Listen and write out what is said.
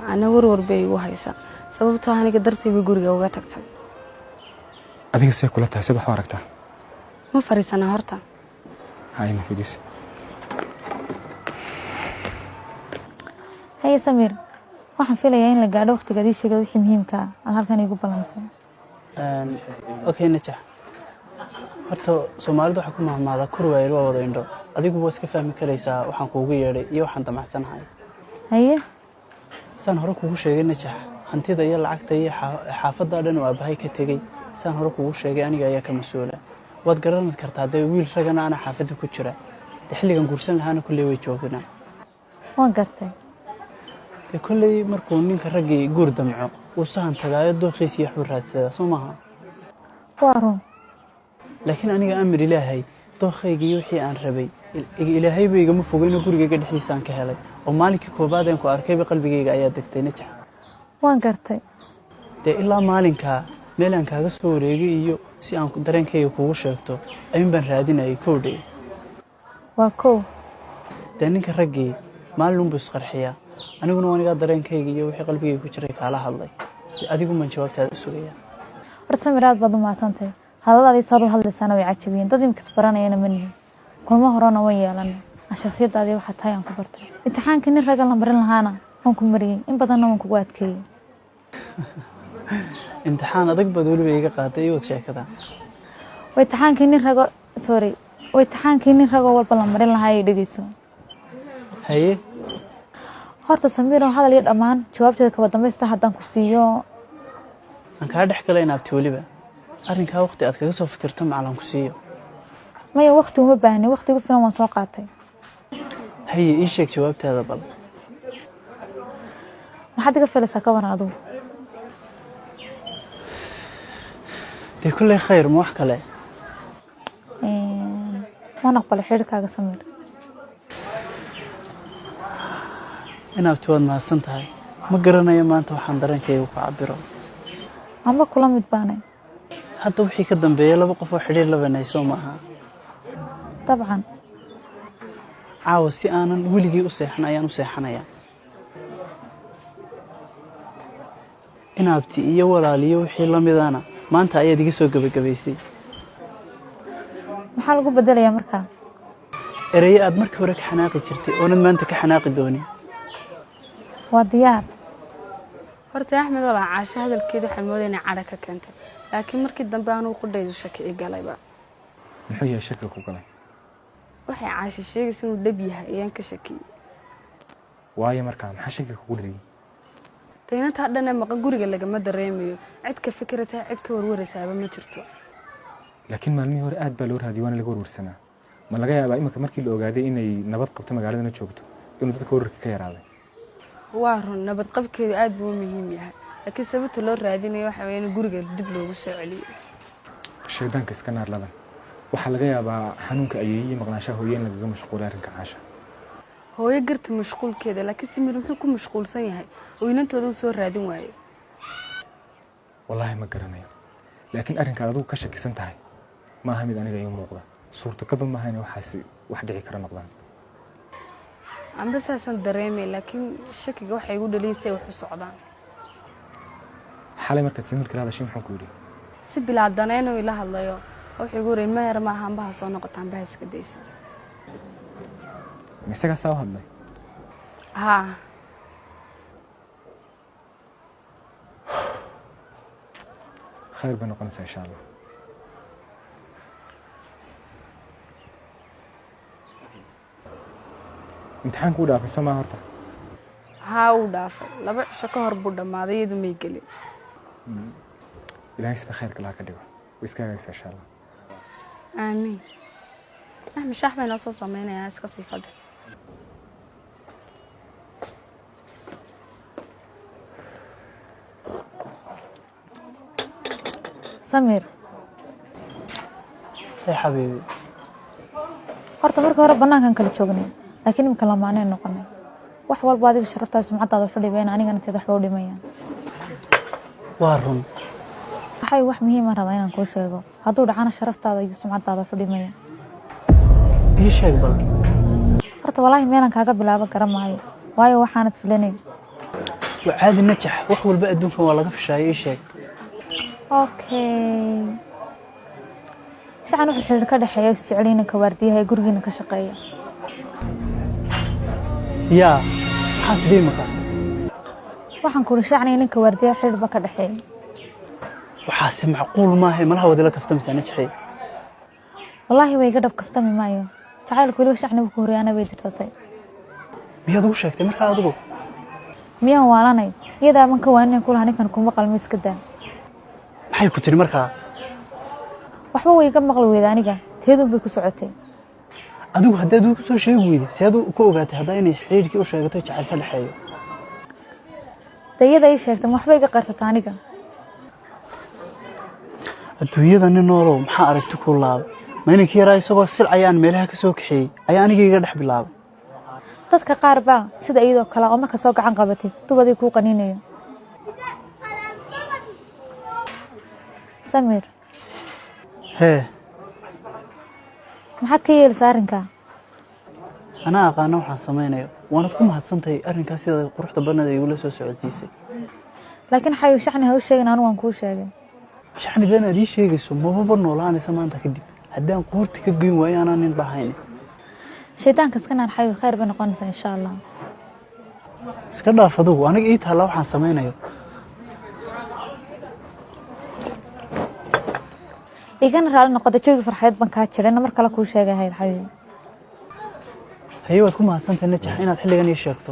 Ana warwar bay igu haysaa, sababtoo aniga dartay bay guriga uga tagtay. Adiga see kula tahay? Sida wax u aragtaa? Ma fadhiisanaa horta? Hayna fidis. Haye Samir, waxaan filayaa in la gaadho waqtiga adii sheegay wixii muhiimka ah aad halkan iigu ballansay. Okay Najax, horta Soomaalidu waxaa ku mahmaadaa, "Kur waayel waa wada indho." Adigu waa iska fahmi karaysaa waxaan kuugu yeedhay iyo waxaan damacsanahay. Haye. Saan hore kuugu sheegay Najax, hantida iyo lacagta iyo xaafadda dhan oo aabbahay ka tegey, saan hore kuugu sheegay, aniga ayaa ka mas-uula. Waad garan kartaa dee, wiil ragana ana xaafadda ku jira, dee xilligan guursan lahaana kulley way joognaa. Waan gartay. Dee kolley markuu ninka raggii guur damco, uu sahan tagaayo, dooqiisa iyo waxbuu raadsadaa, soo maaha? Waa run. Laakiin aniga amar Ilaahay, dookhayga iyo wixii aan rabay Ilaahayba igama fogeyno, gurigayga dhexdiisaan ka helay, oo maalinkii koobaad een ku arkayba qalbigayga ayaa degtay, Najax. Waan gartay. Dee ilaa maalinkaa meel aan kaaga soo wareegay iyo si aan dareenkayga kuugu sheegto ayuun baan raadinayay, kowdhay. Waa kow. Dee ninka raggii maalin unbuu isqarxiyaa. Aniguna anigaa dareenkayga iyo wixii qalbigayga ku jiray kaala hadlay. Dee adigumaan jawaabtaada u sugayaa. Horta Samir, aad baad u mahadsantahay. Hadalladaadii saad u hadlaysaana way cajabiyeen. Dad imika isbaranayana ma nihin, kulmo horena waan yeelanay. Aan shakhsiyadaadii waxaa tahay aan ku bartay. Imtixaankii nin raggan la marin lahaana waan ku mariyey, in badanna waan kugu adkeeyey. Imtixaan adag baad weliba iga qaaday iyo wad sheekada. Waa imtixaankii nin rago, sorry, waa imtixaankii nin ragoo walba la marin lahaa ay dhegeyso. Haye. Horta Samiiro, hadal iyo dhammaan jawaabteeda kaba dambaysta haddaan ku siiyo. Aan kaa dhex gala inaabti, weliba arrinkaa waqti aad kaga soo fikirto macalan ku siiyo. Maya, waqti uma baahni, waqti igu filan waan soo qaatay. Haye, ii sheeg jawaabtaada bal. Maxaad iga filaysaa? Ka waran adigu? Dee kolley khayr, ma wax kale? Waan aqbalay xidhiidhkaaga, Samiir. Inaabti, waad mahadsan tahay. Ma garanayo maanta waxaan dareenkayga ku cabiro. Amba kula mid baanay. Hadda wixii ka dambeeya laba qof oo xidhiir labanay, soo maaha? Dabcan. Caawa si aanan weligii u seexan ayaan u seexanayaa. Inaabti iyo walaaliyo wixii la midana maanta ayaad iga soo gebagabaysay. Maxaa lagu bedelayaa markaa? Ereyo aad markii hore ka xanaaqi jirtay oonad maanta ka xanaaqi doonin. Waa diyaar. Horta Axmed, walaa Caasho hadalkeeda waxaan moodaya inay cadho ka keentay, laakiin markii dambe anugu qudhaydu shaki i galayba. Muxuu yahay shakiga ku galay? Waxay Caasho sheegaysa inuu dhab yahay ayaan ka shakiyey. Waayo, markaa maxaa shakiga kugu dhaliyey? Daynantaa dhanee maqan guriga lagama dareemayo, cid ka fikiraysaa, cid ka warwaraysaaba ma jirto. Laakiin maalmihii hore aad baa loo raadiyay, waana laga warwarsanaa. Ma laga yaabaa iminka markii la ogaaday inay nabad qabto, magaaladana joogto, inuu dadka wararka ka yaraaday? Waa run, nabad qabkeedu aad buu u muhiim yahay, laakiin sababta loo raadinayo waxa weeye in guriga dib loogu soo celiyo. Shaydaanka iska naar, Ladan. Waxaa laga yaabaa xanuunka ayeeye iyo maqnaanshaha hooye in lagaga mashquulay arrinka Caasha. Hooyo garta mashquulkeeda, laakiin Samir muxuu ku mashquulsan yahay oo inantooda u soo raadin waaye? Wallaahi ma garanayo, laakiin arrinkaad adigu ka shakisan tahay ma aha mid aniga ii muuqda. Suurtagalba maaha inay waxaasi wax dhici kara noqdaan. Amba saasaan dareemay, laakiin shakiga waxay igu dhaliisay wax u socdaan. Xalay markaad Samiir kala hadashay, muxuu ku yidhi? Si bilaa danayno ila hadlayo, wuxuu igu yiri, "Ma yar maaha, ambaha soo noqota, ambaha iska dayso." Ma isagaa saa u hadlay? Haa. Khayr bay noqonaysaa, insha Allah. Imtixaanku u dhaafay, soo maa horta? Haa, uu dhaafay, 2 cisho ka hor buu dhammaaday, iyadu may gelin. Ilaahay sida khayrka laha ka dhigo, way iska hagaagsaa, insha Allah. Aamiin. Axmed, shaax bay noo soo sameynayaa, iska sii fadhi. Samir. Hey xabiibi. Horta markii hore bannaankan kala joognay, laakiin imika lamaaneen noqonay. Wax walba adiga sharaftaada, sumcadaada waxu dhibayaan, anigana teeda waxba u dhimayaan. Waa run. Waxay wax muhiima rabaa inaan kuu sheego, hadduu dhacana sharaftaada iyo sumcadaada waxu dhimaya. Ii sheeg bal. Horta walaahi meelaan kaaga bilaabo garan maayo, waayo waxaanad filanayn. Waa caadi Najax, wax walba adduunkan waa laga fishaayay, ii sheeg. Okay, Shacni wuxuu xidhiir ka dhexeeya isjeceliy ninka waardiyaha ee gurigiina ka shaqeeya. Yaa? Maxaa tidhi imaka? Waxaan ku uri, Shacni ninka waardiyaha xidhiir ba ka dhexeeya. Waxaasi macquul maaha. Malaha waad ila kaftamaysaa, Najaxey. Wallaahi way iga dhab, kaftami maayo. Jacaylku weliba Shacni buu ku horyaana bay dirsatay. Miyaad ugu sheegtay markaa adigu? Miyaan waalanay? Iyadaa man ka waanin kulaha ninkan kuma qalmo, iska daa. Maxay ku tidhi markaa? Waxba way iga maqli weyda, aniga teedun bay ku socotay. Adigu haddaad ugu soo sheegi weyday, seed ku ogaatay haddaa inay xidhiidhkii u sheegato jacayl ka dhexeeyo? Dee iyada ii sheegtay, ma waxba iga qarsata aniga? Adduunyada nin noolow, maxaa aragti ku laabay? Ma inankii yaraa isagoo silcayaan meelaha ka soo kaxeeyey ayaa aniga iga dhex bilaabay. Dadka qaar baa sida iyadoo kale oo marka soo gacan qabatay dubadii kuu qaniinayo, Samir. Hee. Maxaad ka yeelaysaa arrinkaa? Anaa aqaana waxaan samaynayo. Waanad ku mahadsantahay arrinkaas sidaad quruxda badnaed igula soo socodsiisay. Laakiin xayu, Shacni ha u sheegin, anigu waan kuu sheegay. Shacnidan aad ii sheegayso mababa noolaanaysa maanta kadib haddaan qoorta ka goyn waayo anaa nin bahayn. Shaydaanka iska naar, xayu, khayr bay noqonaysaa insha Allah. Iska dhaaf adugu, aniga ii taalla waxaan samaynayo. Igana raali noqoda, joogi farxadeed baan kaa jirayna, mar kale kuu sheegay ahayd, xayu. Haye, waad ku mahadsantahay, Najax, inaad xilligan ii sheegto.